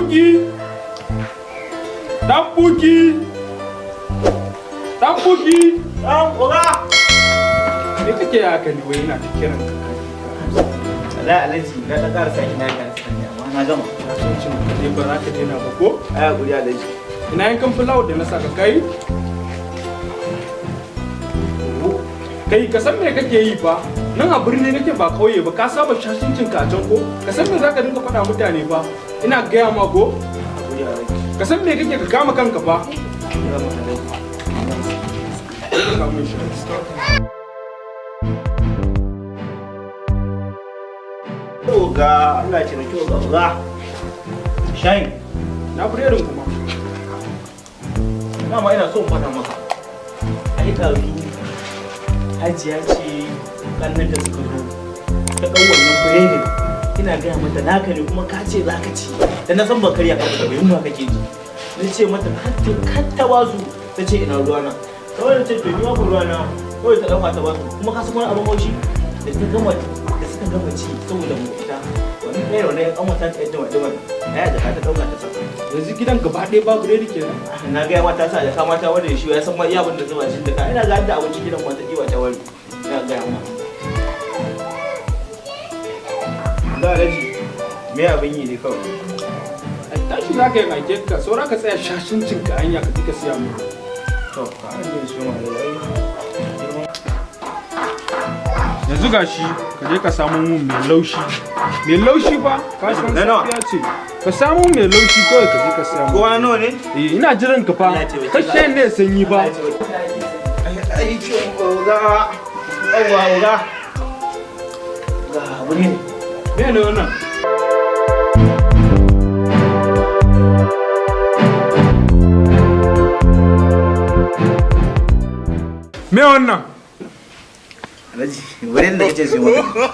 Buki! Dan Buki! Dan Buki! Dan oga. Me kake haka ne wai ina ta kiran ka ka? Wallahi Alhaji, na ɗan ƙara saki na ga sani, amma na gama. Na san cin ka dai ba za ka daina ba ko? Ai hakuri, Alhaji. Ina yankan fulawa da na saka kai? Kai, ka san me kake yi fa? Nan a birni nake ba kauye ba, ka saba shashincin ka a can ko? Ka san me zaka dinga faɗa mutane fa? Ina gaya ma ko? Hakuri, Alhaji. Ka san me kake, ka kama kanka fa? Gama, Alhaji. Ka mun shi. Oga, Allah ya taimaki oga, oga. Shayin. Na biredin kuma. Dama ina so in faɗa maka. Ai ɗazu Hajiya ce ƙannan da suka zo. Ta ɗau wannan biredin. Ina gaya mata naka ne kuma ka ce za ka ci. Da na san ba karya ka ba, yunwa kake ji. Na ce mata kar ta ba su, ta ce ina ruwana. Kawai na ce to ni ma ruwana. Kawai ta ɗauka ta ba su. Kuma ka san wani abin haushi? Da ta gama da suka gama ci saboda mu fita. Wani ɗaya wani ɗan wata ta yadda wadda ya jaka ta ɗauka ta saka. Yanzu gidan gaba ɗaya ba biredi kenan. Na gaya mata sa jaka mata wanda shi ya san ma iya abin da zuba cikin jaka. Ina ga da abincin gidan wata ɗiba ta wari. Ina gaya ma. Za Alhaji, me abin yi ne kawai? Ai tashi za ka yi aike ka, saura ka tsaya shashincin ka hanya ka je ka siya mu. To, ka an je su ma Alhaji. Yanzu gashi ka je ka samu mun mai laushi. Mai laushi fa, ka san Na nawa? safiya ce. Ka samu mai laushi kawai ka je ka siya mu. Kowa nawa ne? Eh, ina jiran ka fa. Allah ya taimake ka. Kashe ne sanyi fa. Aikin oga. Yawwa oga. Ga abu ne. Me ne wannan? Me wannan? Alhaji, wurin da kace su maka.